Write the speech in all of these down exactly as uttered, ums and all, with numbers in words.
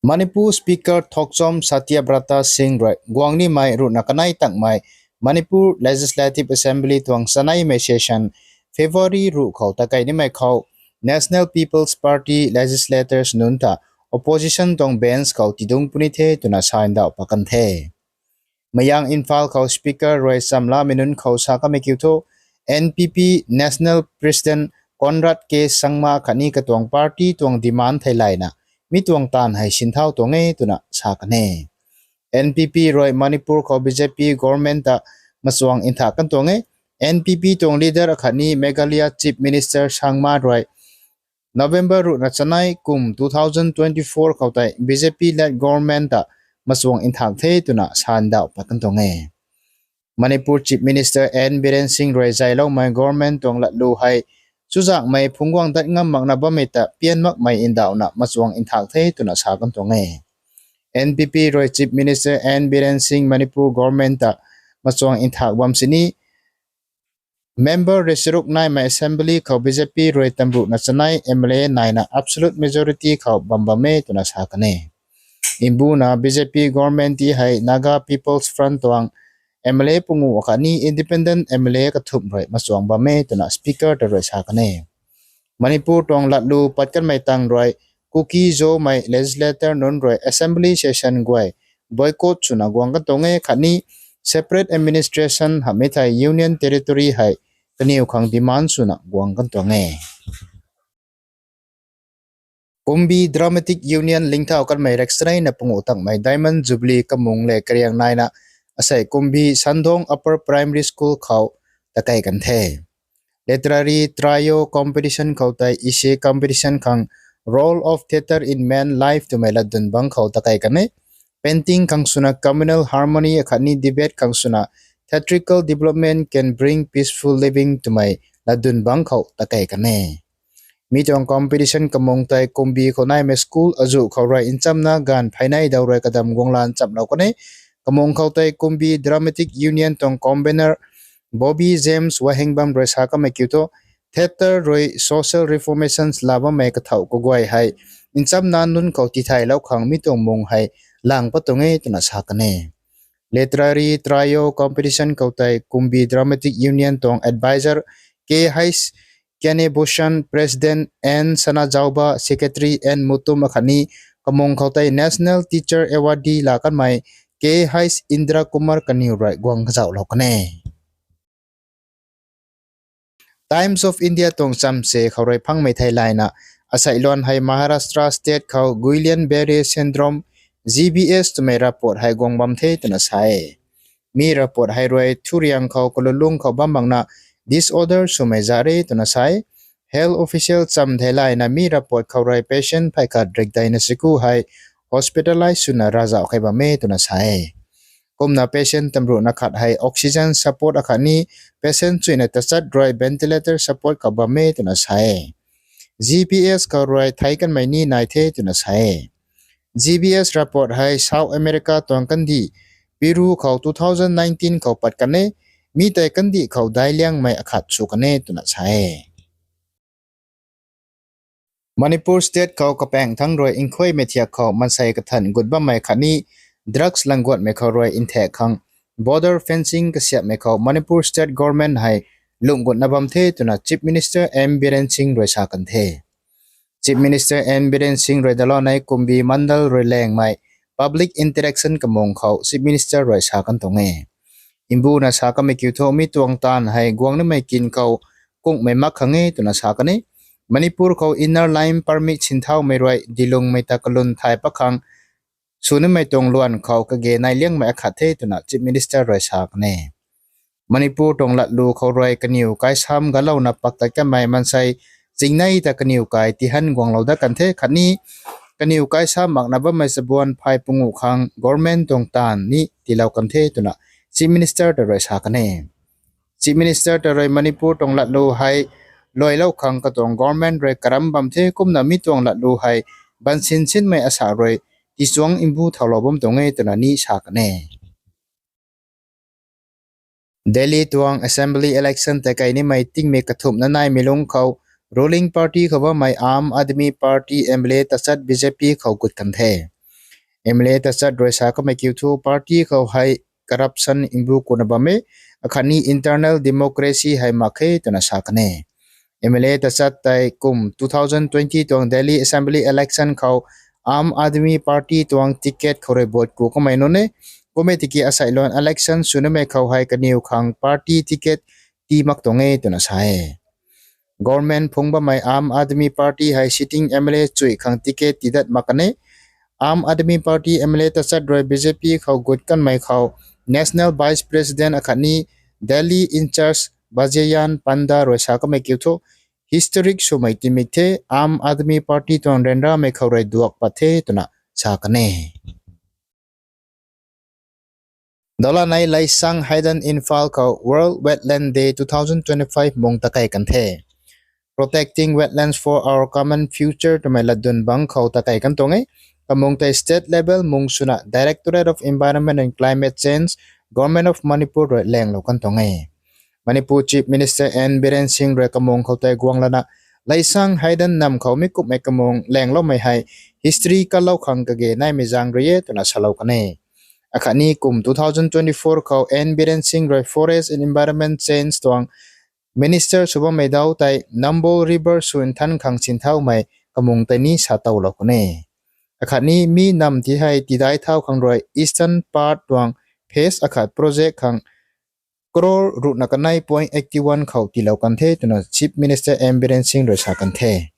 Manipur Speaker Thokchom Satyabrata Singh rui guang nimei ruhna kanei tangmei Manipur Legislative Assembly tuang chaneimei session February ruh khou takei nimei khou National People's Party legislators nunc ta opposition tuang bench khou tidungc puni the twna sa ndauh pat kan the. Mayang Imphal khou Speaker rui chamlamei nunc khou sa kamei kiu thu, N P P National President Conrad K Sangma khatni katuang party tuang demand theilayna mi tuang taanv hei sinthau tuang e twna sa kan e. N P P rui Manipur khou B J P government ta machuang nthak kan tuang e. N P P tuang leader akhatni Meghalaya Chief Minister Sangma rui November ruhna chanei kum two thousand twenty-four khou tei B J P led government ta machuang nthak the twna sa ndauh pat kan tuang e. Manipur Chief Minister N Biren Singh rui zayloumei government tuang latlu hei chuzaenghmei phungc guang dat ngam makna bammei ta pian makmei ndauhna machuang nthak the twna sa kan tuang e. N P P rui Chief Minister N Biren Singh Manipur government ta machuang nthak bam sini member rui charuk naimei assembly khou B J P rui tamruhna chanei M L A naina absolute majority khou bam bam e twna sa kan e. Mbuna B J P government ti hei Naga People's Front tuang M L A pungu akhatni independent M L A kathumh rui machuang bam e twna Speaker ta rui sa kan e. Manipur tuang latlu pat kanmei tang rui Kuki-Zomei legislator nunc rui assembly session guay boycott swna guang kan tuang e khatni separate administration hamhmei thei Union Territory hei kaniw khang demand swna guang kan tuang e. Kumbi Dramatic Union lingthau kanmei rekchareina pungu tangmei Diamond Jubilee kamung le kariang naina asei Kumbi Sandong Upper Primary School khou takei kan the. Literary trio competition khou tei essay competition khang Role of Theatre in Men Life twmei latdyn bangc khou takei kan e. Painting khang swna communal harmony akhatni debate khang swna theatrical development can bring peaceful living twmei latdyn bangc khou takei kan e. Mi tuang competition kamung tei Kumbi khou naimei school azuh khou rui nchamna gaanv pheynei daw rui kadam guanglan chamlou kan e. Kamung khou tei Kumbi Dramatic Union tuang convener Bobby James Wahengbam rui sa kamei kiu thu, theatre rui social reformations la bammei kathauh kaguay hei nchamna nunc khou tithaylou khang mi tuang mung hei lang pat tuang e twna sa kan e. Literary trio competition khou tei Kumbi Dramatic Union tuang advisor K H Kanebhushan, President N Sanajaoba, Secretary N Mutum akhatni kamung khou tei National Teacher Award la kanmei K H Indra Kumar kaniw rui guang kazauhlou kan e. Times of India tuang chamse khou rui phangmei theilayna, asei luan hei Maharashtra state khou Guillain-Barré syndrome, G B S twmei ravpuat hei guang bam the twna sa e. Mi ravpuat hei rui thuriang khou kalulung khou bam makna disorder swmei za re twna sa e. Health official cham theilayna mi ravpuat khou rui patient phey khat rikdeina siku hei hospitalize swna ravzauh khe bam e twna sa e. Kumna patient tamruhna khat hei oxygen support akhatni patient chuina tachat rui ventilator support khou bam e twna sa e. G B S khou rui theic kanmei ni nai the twna sa e. G B S ravpuat hei South America tuang kandih Peru khou two thousand nineteen khou pat kan e, mi tei kandih khou daic liangmei akhat sw kan e twna sa e. Manipur state khou kapaeng thangc rui nkhuaimei thiak khou maansei kathan gut bammei khatni drugs langguatmei khou rui nthek khang border fencing kasiamhmei khou Manipur state government hei lungh gutna bam the twna Chief Minister N Biren Singh rui sa kan the. Chief Minister N Biren Singh rui dalanei Kumbi Mandal rui langmei public interaction kamung khou Chief Minister rui sa kan tuang e. Mbuna sa kamei kiu thu mi tuang taanv hei guang nimei kin khou kungmei mak khang e twna sa kan e. Manipur khou Inner Line Permit sinthaumei rui dilungmei ta kalun thay pat khang sw nimei tuang luan khou kage nai liangmei akhat the twna Chief Minister rui sa kan e. Manipur tuang latlu khou rui kaniw kaisam galouna paktat kanmei maansei chingnei ta kaniw kai tihan guanglou dat kan the khatni kaniw kaisam makna bammei chabuan phay pungu khang government tuang taanv ni tiilou kan the twna Chief Minister ta rui sa kan e. Chief Minister ta rui Manipur tuang latlu hei luailou khang katuang government rui karam bam the kumna mi tuang latlu hei bansin sinmei asa rui tichuang mbu thaulou bam tuang e twna ni sa kan e. Delhi tuang Assembly election tei kei nimei tingmik kathumhna naimei lungc khou ruling party khou bammei Aam Aadmi Party M L A tachat B J P khou gut kan the. M L A tachat rui sa kamei kiu thu party khou hei corruption mbu kuna bam e, akhatni internal democracy hei mak khe twna sa kan e. M L A tachat tei kum two thousand twenty tuang Delhi Assembly election khou Aam Aadmi Party tuang ticket khou rui vote ku kamei nunc e. Kum e tiki aseiluan election swnamei khou hei kaniw khang party ticket tii mak tuang e twna sa e. Government phungc bammei Aam Aadmi Party hei sitting M L A chui khang ticket tiidat mak kan e. Aam Aadmi Party M L A tachat rui B J P khou gut kanmei khou National Vice President akhatni Delhi in-charge Baijayan Panda rui sa kamei kiu thu, historic swmei timik the, Aam Aadmi Party tuang ryanramei khou rui duak pat the twna sa kan e. Dalanei Laisang Haydon Imphal khou World Wetland Day two thousand twenty-five mung takei kan the. Protecting Wetlands for Our Common Future twmei latdyn bangc khou takei kan tuang e. Kamung tei state level mung swna Directorate of Environment and Climate Change, Government of Manipur rui laenglou kan tuang e. Manipur Chief Minister N Biren Singh rui kamung khou tei guang lana, Laisang Haydon nam khou mi kumhmei kamung laengloumei hei history kalou khang kage naimei zaeng rui e twna salou kan e. Akhatni kum two thousand twenty-four khou N Biren Singh rui Forest and Environment Change tuang Minister sw bammei dau tei Nambol River sw nthan khang sinthaumei kamung tei ni sa towlou kan e. Akhatni mi nam ti hei tidai thau khang rui Eastern Part tuang phase akhat project khang crore ruhna kanei point eighty one khou tiilou kan the twna Chief Minister N Biren Singh rui sa kan the.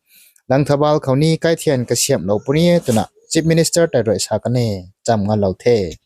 Langthabal khou ni kaithian kasiamhlou puni e twna Chief Minister tei rui sa kan e. Cham ngalou the.